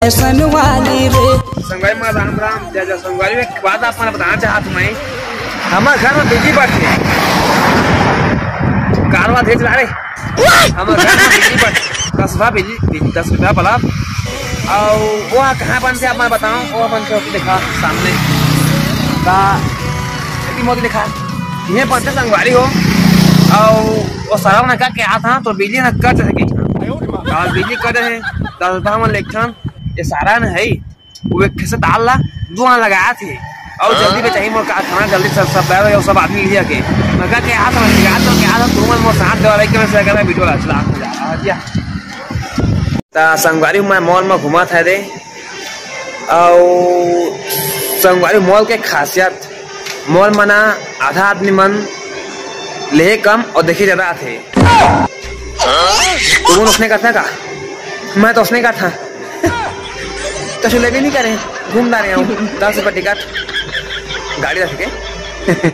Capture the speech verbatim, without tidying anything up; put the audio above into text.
Fashion वाली रे। संगवारी मन राम राम, जय जय। संगवारी, एक बात आप मन बताना चाहत हूँ मैं, हमर घर में बिजली कट गे, कारवा धीरे चला रे, हमर घर में बिजली कट, दस रुपया बिजली, बिजली, दस रुपया बल्ब, अउ वो कहाँ बनथे आप मन बताओ, वो बनथे होती देखा सामने, का मोती देखा, ये बनथे संगवारी हो, अउ वो सरवा न का के आत हा, तो बिजली न कट सके, अउ बिजली कट हे, दस रुपया हमन लेथन, ये सारा न है, वो एक ठे से तार ला दुआ लगाए थे। अउ जल्दी में चाहिए मोर कारखाना, जल्दी सब, सब बैग वैग सब आदमी लिया के। मैं कहा के आ समझ के आ तो क्या था, तुम मोर साथ देवा रही के मैं से करना वीडियो ला चला जा दिया। ता संगवारी मैं मॉल में घुमा था रे। अउ संगवारी मॉल के खासियत, मॉल मना आधा आदमी मन लेहे कम अउ देखे ज्यादा आथे। तुम उसने करता का? मैं तो उसने करता। तो सुले भी नहीं करे, घूमता रहे हूँ, दस रुपये टिकट, गाड़ी रख के।